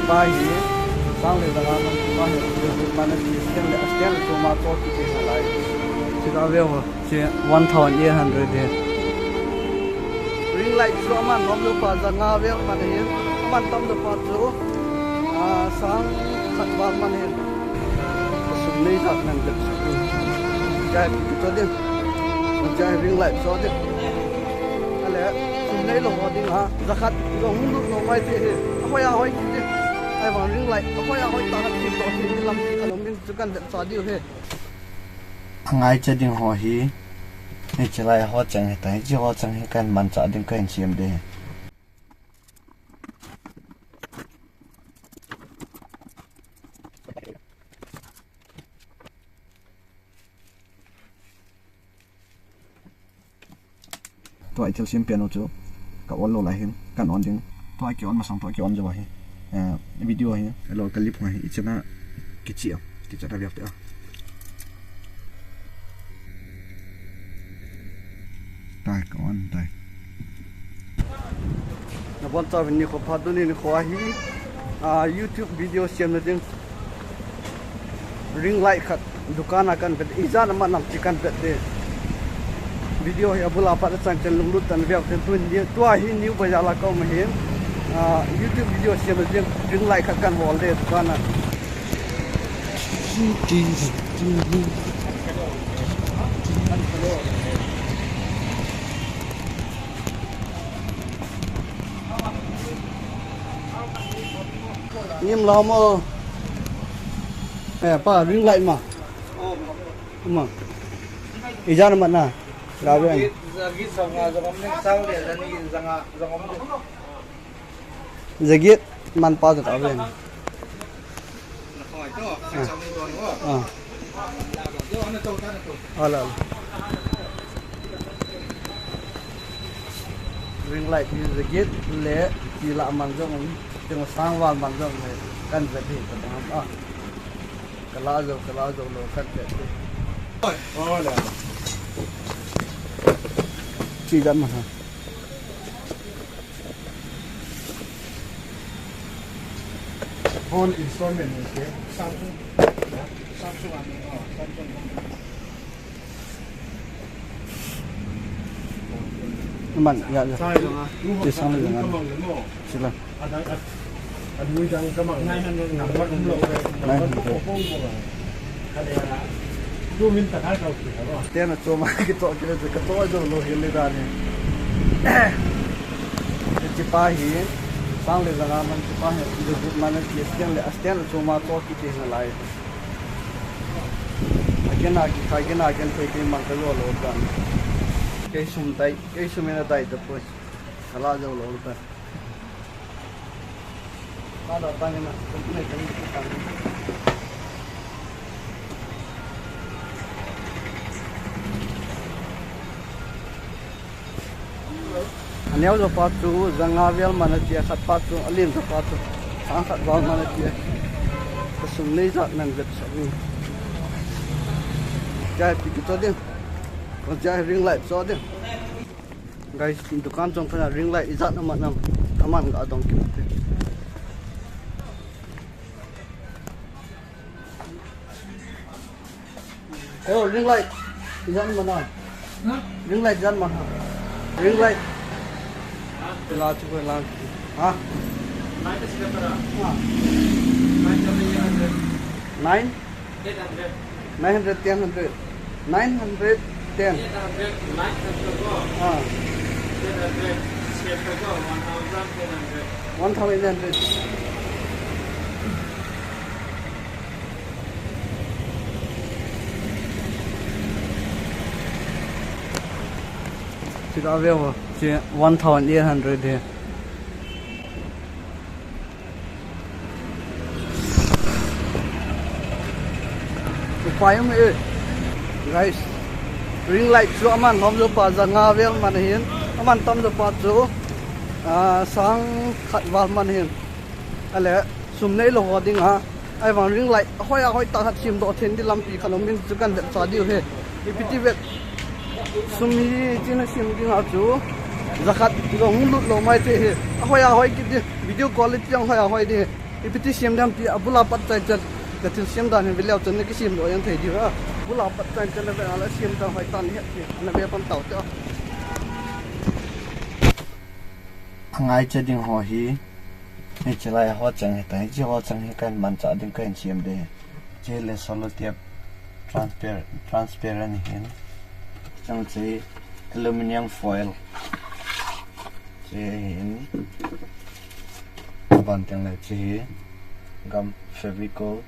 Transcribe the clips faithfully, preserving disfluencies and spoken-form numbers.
Pa hi, sang le janga man, pa hi, man a ti, stand le, stand le, choma cho kiti nalai. Chika ve ho, chi one thousand eight hundred hi. Ring light chu aman nom jo pa janga ve man hi, aman tam jo pa chu, ah, sang khat val man hi. Sum nei jat nan jat chu. Jai pi to din. Jai ring light cho din. Ale, sum nei lou ho ding a. Jakhat, jong hung lut lou mai te hi. Ahoi, ahoi kit te. Ahivang ring light, ahoi, ahoi ta khat kit to te hi lampi ka lom in chu kan vet cha diu hi. Angai che ding ho hi. Hiche lai ho chang hi ta, hiche ho chang hi kan manchah ding kahin sem ding hi. Tua i thilsem pen u chu ka on lou lai hin, kan on ding. Tua ki on masang tua ki on jo hi. Eh, video hi, hello, ka lip hi, i chena kichi a, kichena viak te a. Tai ka on tai. Nabonchauvin nikho pha, tuni nikho hi, ah, YouTube video semna ding. Ring light khat dukan a kan vet, ijat a man ham ti kan vet te. Video hi abul a pat a chang chen lunglut tan veu ten tun ni, tua hi New Bazar a ka um ahin. Ah, YouTube video semna ding ring light khat kan hol de dukan a. Nim lo mo. Eh, pa, ring light ma. Ma. Ijat a man na. La ve. Jagit, jagit, jagit, jagit, jagit. Jagit man pa chu ta ven. Ah. Ah. Ala, ala. Ring light hi jagit le ti la man jong, ti sang val man jong le kan jagit ka dang ah. Ka la jo, ka la jo lou kan te. Ala. Ti dan ma ha. Phone installment ni ke Samsung, Samsung ani, oh, Samsung. Man, ya, ya. Sai lo nga. Ti sang lo nga. Sila. Ada, ada, ada ni dang kamang. Nine hundred. Number umlo. Nine hundred. Tena choma kitoh kile chu katoh jou lou hel le dan hi. Hiche pa hi, sang le janga man hiche pa hi, jagit man a ti stand le, stand le choma toh kiti nalai. Again, again, again, again, kei, kei man ka jou lou dan. Kei sum dai, kei sum in a dai tapoi. Ka la jou lou dan. Aneo jo pa chu janga vel man a ti a, khat pa chu alen jo pa chu sang khat val man a ti a. Ka sum nei jat nan vet sa ni. Jai pi ki to din. Ko jai ring light cho din. Guys, dukan chom khat a ring light ijat a man ham, aman ga dong kit te. Oh, ring light ijat a man ham. Ring light ijat a man ham. Ring light. La chu ko la. Ha? Ha. Nine? Eight hundred. Nine hundred, ten hundred. Nine hundred ten. Eight hundred, nine hundred ko. Ah. Eight hundred, seven ko, one thousand eight hundred. One thousand eight hundred. Chika ve ho, chi one thousand eight hundred hi. Upai um e. Guys, ring light chu aman lhom jo pa janga vel man ahin, aman tam jo pa chu, ah, sang khat val man ahin. Ale, sum nei lou ho ding a. Ahivang ring light, ahoi, ahoi, ta khat sem doh thei ding lampi khat um in chu kan vet cha diu hi. Ipi ti vet. Sum hi, china sem ding a chu. Jakhat, jong hung lut lou mai te hi. Ahoi, ahoi, kiti. Video quality jong ahoi, ahoi di. Ipi ti siam dam ti, abula pat chai chai. Ka thil siam dan hi ve leu chun na kisiam lou jeng thei diu a. Abula pat chai chai na ve a la siam dan hoitah in het ti. Na ve pan tau te. Angai cha ding ho hi. Hiche lai ho chang hi ta. Hiche ho chang hi kahin manchah ding kahin siam ding. Hiche le solo tape transparent, transparent hin. Chang hiche aluminium foil. Hiche hin. Aban teng le hiche hi gam Fevicol.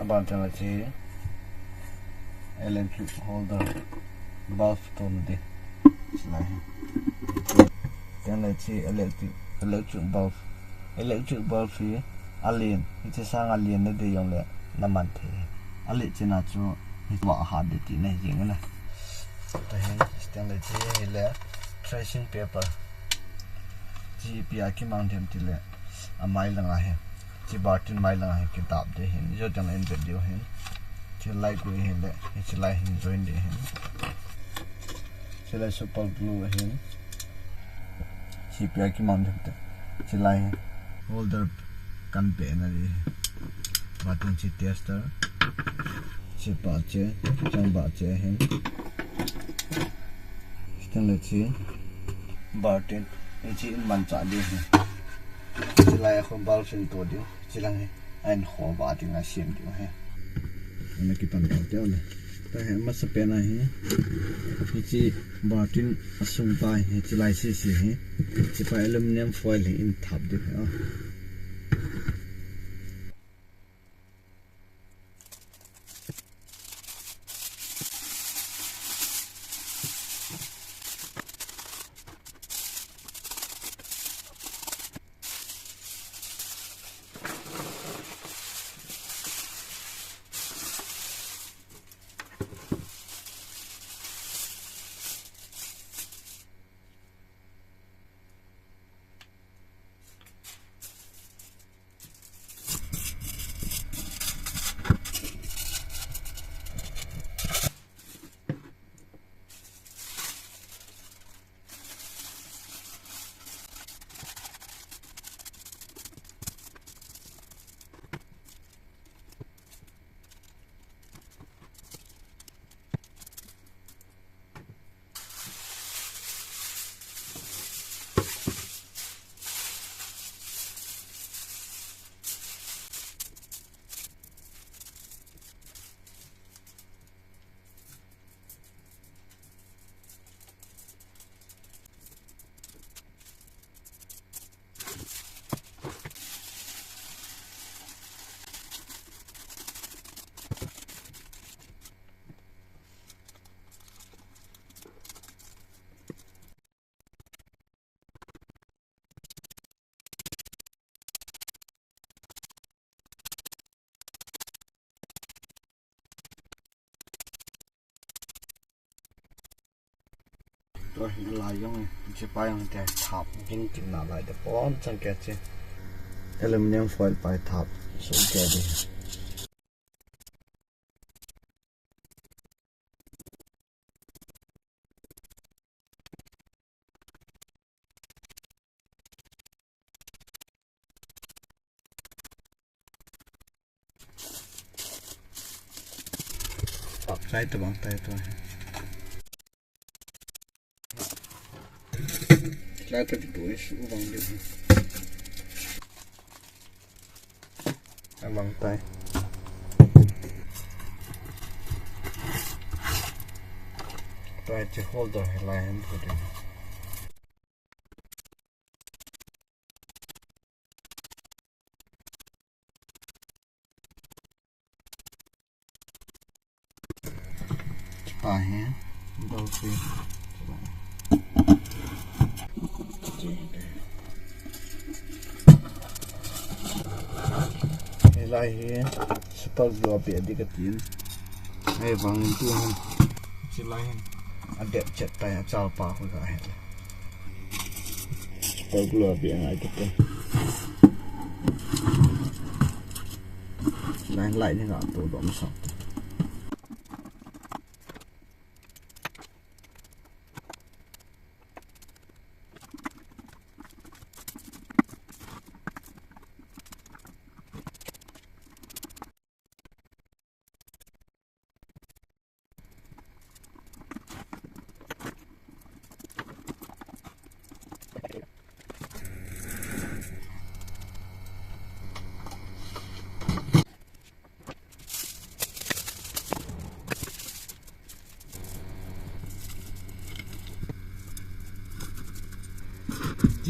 Aban teng le hiche hi electric holder bulb tom ding. Hiche lai hi. Teng le hiche electric, electric bulb. Electric bulb hi alen. Hiche sang alen na dei jong le na man thei. Alet chena chu hi wa ha de ti na hi jing na. Tahin, teng le hiche hi le tracing paper. Hiche ipi a kimang dem ti le, amai langa hi. Hiche bar tin mai langa hi kidap ding ahin. Jou teng le in vet diu ahin. Hiche lai gui hi le, hiche lai hin join ding ahin. Hiche lai super glue ahin. Hiche ipi a kimang dem ti. Hiche lai hi. Holder kan pe na ding ahi. Bar tin hiche tester. Hiche pa hiche, chang ba hiche ahin. Stainless steel. Bar tin, hiche in manchah ding ahi. Hiche lai a khun bulb in to ding. Hiche lang hi, ahin kho ba ding a siam ding ahi. Ana kipan tau teu le. Tahi masapen a hi. Hiche bar tin asung pa hi, hiche lai sese hi. Hiche pa aluminium foil hi in thap ding ahi. Tua hi lai jong, hiche pa jong te thap ding tina lai de pon chang kei hiche. Aluminium foil pa thap so kei ding. Pap chai tabang tai tua. Chai tabang tua, su bang ding. Abang tai. Tua hiche holder hi lai hin pu ding. Ahi, dou si. Hilai hi super glue a beh ding katin. Ahivangin tu hin. Chilai hin. Adet chet tai, achal pa khu ka he. Super glue a beh ngai kate. Chilai hin light ni ka to dom sa.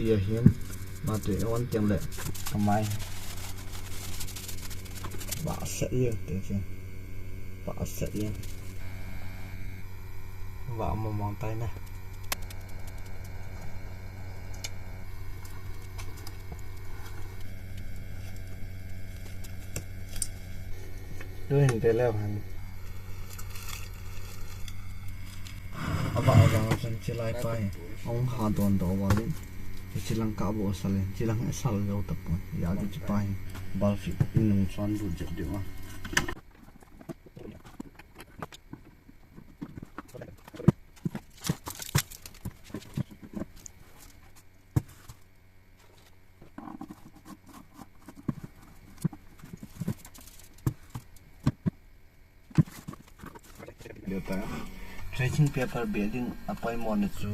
Ahin, mate on teng le, kamai. Vah set ye, te che. Vah set ye. Vah mo mang tai na. Lu hin te le han. Aba, aba, chun chilai pa hi. Ong ha don do wa lin. Chilang ka bo sa lin. Chilang e sal lo ta pon. Ya di chi pa hi. Bal fi in nung chuan du jep de wa. Tracing paper be ding a poimo na chu,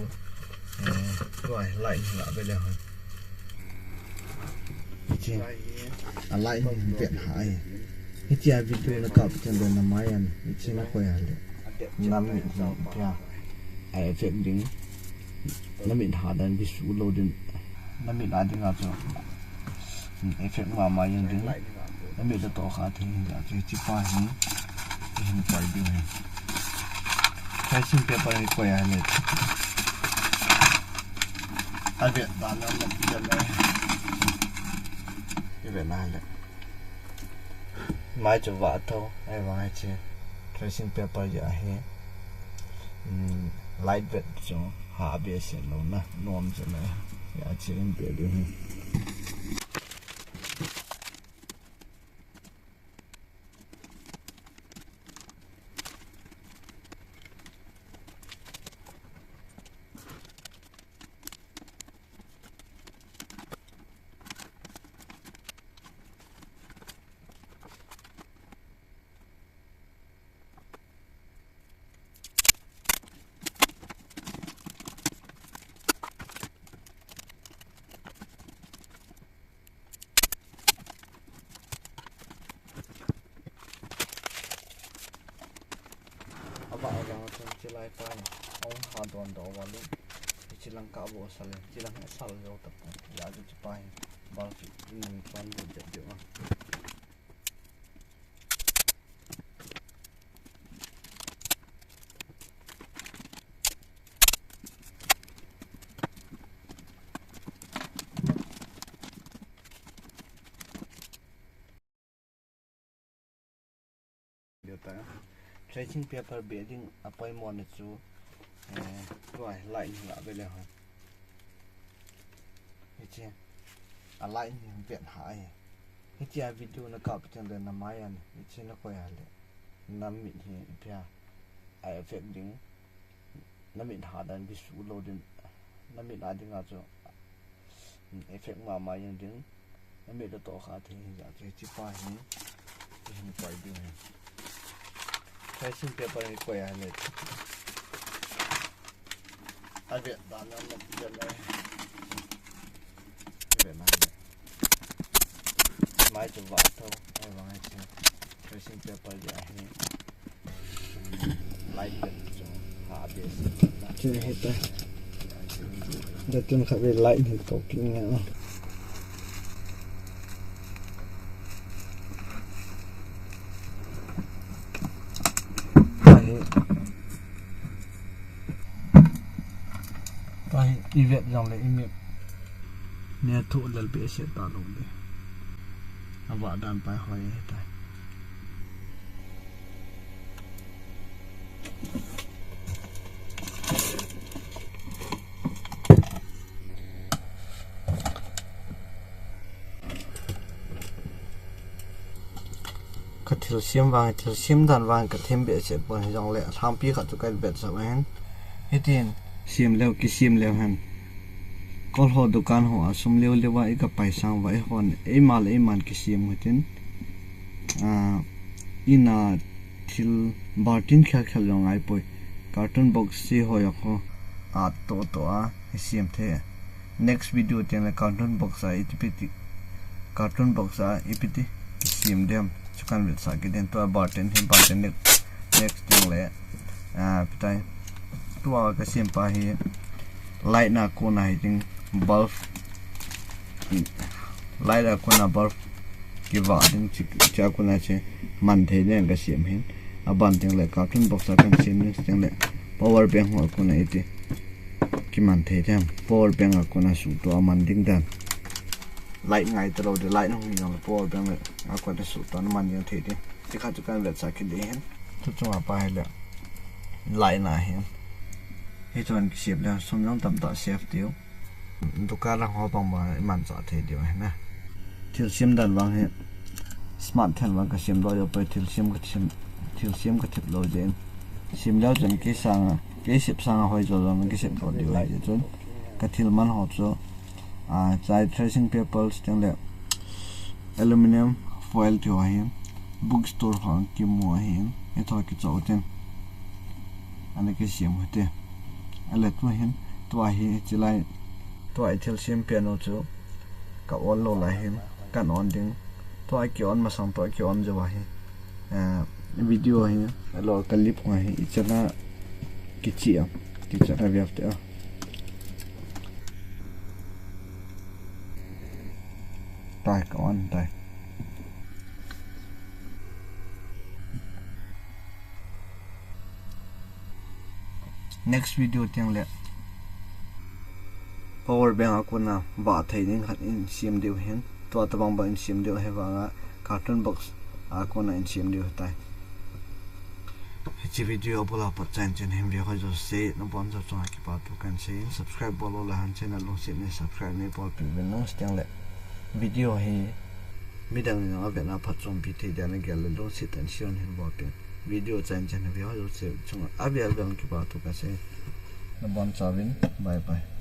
eh, tua hi light hi la be le hon. Hiche, a light hi vet ha ai. Hiche a video na kap chen le na mai an. Hiche na koi a le. Nam mit hi pia. A effect ding. Na mit ha dan bi su lo din. Na mit a ding a chu. Hmm, effect ma ma yang ding. Na mit to kha thei hin ja chu chi pa hin. Hin koi ding hin. Tracing paper hin koi a le. A vet dan na mit ja le. A vet na le. Mai chu vah tho, ahivang hiche tracing paper jeh a hi, um, light vet chu ha behseh lou na, nom chu na, hiche in be ding hi. Aba, aba, chun chilai pa hi. Ong ha don do wa lin. Chilang ka bo sa lin. Chilang e sal lo ta pon. Ya di chi pa hi. Bal fi in nung chuan du jep de wa. Tracing paper be ding a poimo na chu, eh, tua hi light hi la be le hon. Hiche, a light hi vet ha ai. Hiche a video na kap chen le na mai an. Hiche na koi a le. Na mit hi pia. A effect ding. Na mit ha dan bi su lo din. Na mit a ding a chu. Hmm, effect ma ma yang ding. Na mit to kha thei hin ja chu chi pa hin. Hin koi ding hin. Tracing paper hin koi a le. A vet dan na mit ja le. A vet na le. Mai chu vah tho, ahivang hiche tracing paper jeh a hi. Light pen chu ha behseh. Chu hi ta. Da tun kha ve light hin to king na. Hi. Tua hi i vet jong le i mit ne thu lel behseh ta lou le. A vah dan pa hoi he tai. Ka thil siam vang, thil siam dan vang ka them behseh pon, hijongle lhangpi khat chu ka vetsah ahin. Hitin. Siam leu, kisiam leu hen. Kol ho dukan ho a sum leu leu a i ka paisang uva, eihon eima le eiman kisiam hitin. Ah, ina thil bartin khel khel jong ngai poi. Carton box si ho jong ho. A to to a, i siam thei. Next video teng le carton box a iti piti, carton box a ipiti siam dem chu kan vetsah kit den. Tua bartin hi, bartin next, next teng le, ah, pitai. Tua ka siam pa hi light na kona hi ding, bulb Light a kona bulb kivah ding chi, chi a kona chi man thei ding kasem hin. Aban teng le carton box a kasem ding teng le power bank ho a kona iti kiman thei ding. Power bank a kona suhtoh a man ding dan. Light ngai talou ding, light hung hi jong le power bank le a kona suhtoh a man ding thei ding. Chi khat chu kan vetsah kit ding hin. Chu chunga pa hi le light na hin. Hichun kisem le sum jong tamtah save diu. Dukan lang ho bang bang iman cha thei diu ahi na. Thilsem dan vang hi smart thei vang kasem lou jeh poi, thilsem kathep, thilsem kathep lou jeh in. Sem leu chun kei sanga, kei sep sanga hoi jo jong kisep lou diu ahi jeh chun. Kathil man ho chu, a, chai tracing papers teng le aluminium foil ti ho hi, bookstore ho kimu ahin, hitho kichoh tin. Ana kisem u hite. Ale tu hin, tua hi, chilai, tua i thilsem pen u chu, ka on lou lai hin, kan on ding. Tua ki on masang, tua ki on jou ahi. Eh, video hi, alo ka lip nga hi, ichana kichi a, kichana viav te a. Tai ka on tai. Next video teng le power bank a kona vah thei ding khat in sem diu hin. Tua tabang bang in sem diu ahi vanga carton box a kona in sem diu tai. Hiche video abul a pat chan chen hin ve ho jouse nabon chunga kipathu kan sei in, subscribe bol lou le han channel lungset in subscribe nei bolpeh uvin, nung teng le video hi midang in avetna phatchompi thei dia nagel le lungset in share hin bolpeh in. Video chan chen hin ve ho jouse chunga avel vel kipathu kan sei. Nabon chauvin bye bye.